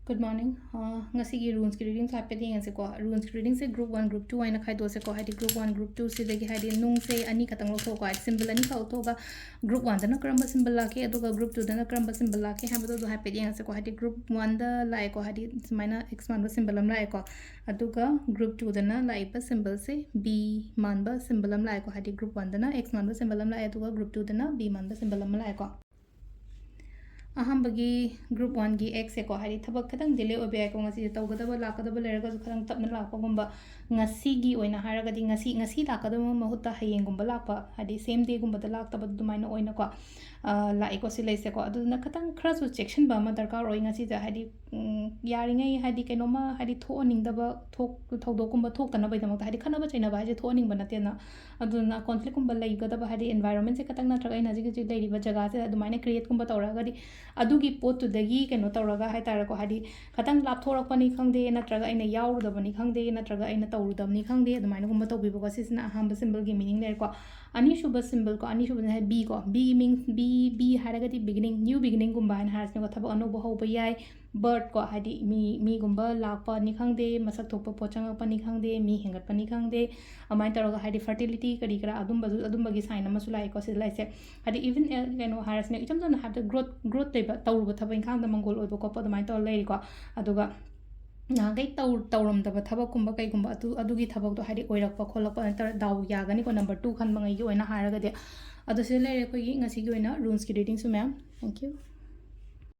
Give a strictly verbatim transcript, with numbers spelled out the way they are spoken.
Good morning. ꯑ, ꯉꯁꯤꯒꯤ ꯔꯨꯟꯁꯀꯤ ꯔꯤꯗꯤꯡꯁꯦ ꯍꯥꯏꯐꯦꯠ ꯌꯦꯡꯉꯁꯤꯀꯣ꯫ ꯔꯨꯟꯁꯀꯤ ꯔꯤꯗꯤꯡꯁꯦ group one, group two ꯍꯥꯏꯅ ꯈꯥꯏꯗꯣꯛꯁꯦꯀꯣ꯫ ꯍꯥꯏꯗꯤ group one, group two ꯁꯤꯗꯒꯤ ꯍꯥꯏꯗꯤ ꯅꯨꯡꯁꯦ ꯑꯅꯤ ꯈꯛꯇꯪ ꯂꯧꯊꯣꯛꯀꯣ, ꯍꯥꯏꯗꯤ symbol ꯑꯅꯤ ꯈꯛ ꯂꯧꯊꯣꯛꯑꯒ group one ꯗꯅ ꯀꯔꯝꯕ symbol ꯂꯥꯛꯀꯦ, ꯑꯗꯨꯒ group two ꯗꯅ ꯀꯔꯝꯕ symbol ꯂꯥꯛꯀꯦ ꯍꯥꯏꯕꯗꯣ ꯑꯗꯨ ꯍꯥꯏꯐꯦꯠ ꯌꯦꯡꯉꯁꯤꯀꯣ꯫ ꯍꯥꯏꯗꯤ group one ꯗ ꯂꯥꯛꯑꯦꯀꯣ, ꯍꯥꯏꯗꯤ ꯁꯨꯃꯥꯏꯅ X ꯃꯥꯟꯕ symbol ꯑꯃ ꯂꯥꯛꯑꯦꯀꯣ꯫ ꯑꯗꯨꯒ group two ꯗꯅ ꯂꯥꯛꯏꯕ symbol ꯁꯦ B ꯃꯥꯟꯕ symbol ꯑꯃ ꯂꯥꯛꯑꯦꯀꯣ꯫ ꯍꯥꯏꯗꯤ group one ꯗꯅ X ꯃꯥꯟꯕ symbol ꯑꯃ ꯂꯥꯛꯑꯦ, ꯑꯗꯨꯒ group two ꯗꯅ B ꯃꯥꯟꯕ symbol ꯑꯃ ꯂꯥꯛꯑꯦꯀꯣ꯫ ꯑꯍꯥꯟꯕꯒꯤ group one ꯒꯤ X ꯁꯦꯀꯣ, ꯍꯥꯏꯗꯤ ꯊꯕꯛ ꯈꯤꯇꯪ delay ꯑꯣꯏꯕ ꯌꯥꯏꯀꯣ, ꯉꯁꯤꯁꯦ ꯇꯧꯒꯗꯕ ꯂꯥꯛꯀꯗꯕ ꯂꯩꯔꯒꯁꯨ ꯈꯤꯇꯪ ꯇꯞꯅ ꯂꯥꯛꯄꯒꯨꯝꯕ꯫ ꯉꯁꯤꯒꯤ ꯑꯣꯏꯅ ꯍꯥꯏꯔꯒꯗꯤ ꯉꯁꯤ, ꯉꯁꯤ ꯂꯥꯛꯀꯗꯕ ꯃꯍꯨꯠꯇ ꯍꯌꯦꯡꯒꯨꯝꯕ ꯂꯥꯛꯄ, ꯍꯥꯏꯗꯤ same day ꯒꯨꯝꯕꯗ ꯂꯥꯛꯇꯕ ꯑꯗꯨꯃꯥꯏꯅ ꯑꯣꯏꯅꯀꯣ, ꯑ, ꯂꯥꯛꯏꯀꯣ ꯁꯤ ꯂꯩꯁꯦꯀꯣ꯫ ꯑꯗꯨꯗꯨꯅ ꯈꯤꯇꯪ ꯈꯔꯁꯨ ꯆꯦꯛꯁꯤꯟꯕ ꯑꯃ ꯗꯔꯀꯥꯔ ꯑꯣꯏ ꯉꯁꯤꯁꯦ, ꯍꯥꯏꯗꯤ, ꯎꯝ, ꯌꯥꯔꯤꯉꯩ ꯍꯥꯏꯗꯤ ꯀꯩꯅꯣꯝꯃ ꯍꯥꯏꯗꯤ ꯊꯣꯛꯍꯟꯅꯤꯡꯗꯕ ꯊꯣꯛ-, ꯊꯧꯗꯣꯛꯀꯨꯝꯕ ꯊꯣꯛꯇꯅꯕꯒꯤꯗꯃꯛꯇ, ꯍꯥꯏꯗꯤ ꯈꯠꯅꯕ ꯆꯩꯅꯕ ꯍꯥꯏꯁꯦ ꯊꯣꯛꯍꯟꯅꯤꯡꯕ ꯅꯠꯇꯦꯅ꯫ ꯑꯗꯨꯅ conflict ꯀꯨꯝꯕ ꯂꯩꯒꯗꯕ, ꯍꯥꯏꯗꯤ environment ꯁꯦ ꯈꯤꯇꯪ ꯅꯠꯇ꯭ꯔꯒ ꯑꯩꯅ ꯍꯧꯖꯤꯛ ꯍꯧꯖꯤꯛ ꯂꯩꯔꯤꯕ ꯖꯒꯥꯁꯤꯗ ꯑꯗꯨꯃꯥꯏꯅ create ꯀꯨꯝꯕ ꯇꯧꯔꯛꯑꯒꯗꯤ, ꯑꯗꯨꯒꯤ ꯄꯣꯠꯇꯨꯗꯒꯤ ꯀꯩꯅꯣ ꯇꯧꯔꯒ ꯍꯥꯏꯇꯥꯔꯦꯀꯣ, ꯍꯥꯏꯗꯤ ꯈꯤꯇꯪ ꯂꯥꯞꯊꯣꯔꯛꯄꯅꯤ ꯈꯪꯗꯦ, ꯅꯠꯇ꯭ꯔꯒ ꯑꯩꯅ ꯌꯥꯎꯔꯨꯗꯕꯅꯤ ꯈꯪꯗꯦ, ꯅꯠꯇ꯭ꯔꯒ ꯑꯩꯅ ꯇꯧꯔꯨꯗꯕꯅꯤ ꯈꯪꯗꯦ, ꯑꯗꯨꯃꯥꯏꯅꯒꯨꯝꯕ ꯇꯧꯕꯤꯕꯀꯣ꯫ ꯁꯤꯁꯤꯅ ꯑꯍꯥꯟꯕ symbol ꯒꯤ meaning ꯂꯩꯔꯦꯀꯣ꯫ ꯑꯅꯤꯁꯨꯕ symbol ꯀꯣ, ꯑꯅꯤꯁꯨꯕꯁꯤꯅ B ꯀꯣ, B ꯒꯤ meaning, B, B ꯍꯥꯏꯔꯒꯗꯤ beginning, new beginning ꯒꯨꯝꯕ ꯍꯥꯏꯅ ꯍꯥꯏꯔꯁꯤꯅꯦꯀꯣ, ꯊꯕꯛ ꯑꯅꯧꯕ ꯍꯧꯕ ꯌꯥꯏ꯫ Birth ꯀꯣ, ꯍꯥꯏꯗꯤ ꯃꯤ, ꯃꯤꯒꯨꯝꯕ ꯂꯥꯛꯄꯅꯤ ꯈꯪꯗꯦ, ꯃꯁꯛ ꯊꯣꯛꯄ ꯄꯣꯠ ꯆꯪꯉꯛꯄꯅꯤ ꯈꯪꯗꯦ, ꯃꯤ ꯍꯦꯟꯒꯠꯄꯅꯤ ꯈꯪꯗꯦ, ꯑꯗꯨꯃꯥꯏꯅ ꯇꯧꯔꯒ ꯍꯥꯏꯗꯤ fertility ꯀꯔꯤ ꯀꯔꯥ ꯑꯗꯨꯝꯕꯁꯨ, ꯑꯗꯨꯝꯕꯒꯤ sign ꯑꯃꯁꯨ ꯂꯥꯛꯏꯀꯣ ꯁꯤꯗ ꯂꯩꯁꯦ꯫ ꯍꯥꯏꯗꯤ even, ꯑ, ꯀꯩꯅꯣ ꯍꯥꯏꯔꯁꯤꯅꯦ, ꯏꯆꯝ ꯆꯝꯅ ꯍꯥꯏꯕꯗ growth, growth ꯂꯩꯕ, ꯇꯧꯔꯨꯕ ꯊꯕꯛ ꯏꯪꯈꯥꯡꯗ ꯃꯪꯒꯣꯜ ꯑꯣꯏꯕ ꯈꯣꯠꯄ ꯑꯗꯨꯃꯥꯏꯅ ꯇꯧꯔ ꯂꯩꯔꯤꯀꯣ꯫ ꯑꯗꯨꯒ ꯅꯍꯥꯟꯈꯩ ꯇꯧ-, ꯇꯧꯔꯝꯗꯕ ꯊꯕꯛꯀꯨꯝꯕ ꯀꯩꯒꯨꯝꯕ ꯑꯗꯨ, ꯑꯗꯨꯒꯤ ꯊꯕꯛꯇꯣ ꯍꯥꯏꯗꯤ ꯑꯣꯏꯔꯛꯄ ꯈꯣꯠꯂꯛꯄ ꯑꯗꯨꯃꯥꯏꯅ ꯇꯧꯔ ꯗꯥꯎ ꯌꯥꯒꯅꯤꯀꯣ, number two ꯈꯟꯕꯉꯩꯒꯤ ꯑꯣꯏꯅ ꯍꯥꯏꯔꯒꯗꯤ꯫ ꯑꯗꯣ ꯁꯤꯗ ꯂꯩꯔꯦ ꯑꯩꯈꯣꯏꯒꯤ ꯉꯁꯤꯒꯤ ꯑꯣꯏꯅ ꯔꯨꯟꯁꯀꯤ ꯔꯤꯗꯤꯡꯁꯨ ꯃꯌꯥꯝ꯫ Thank you.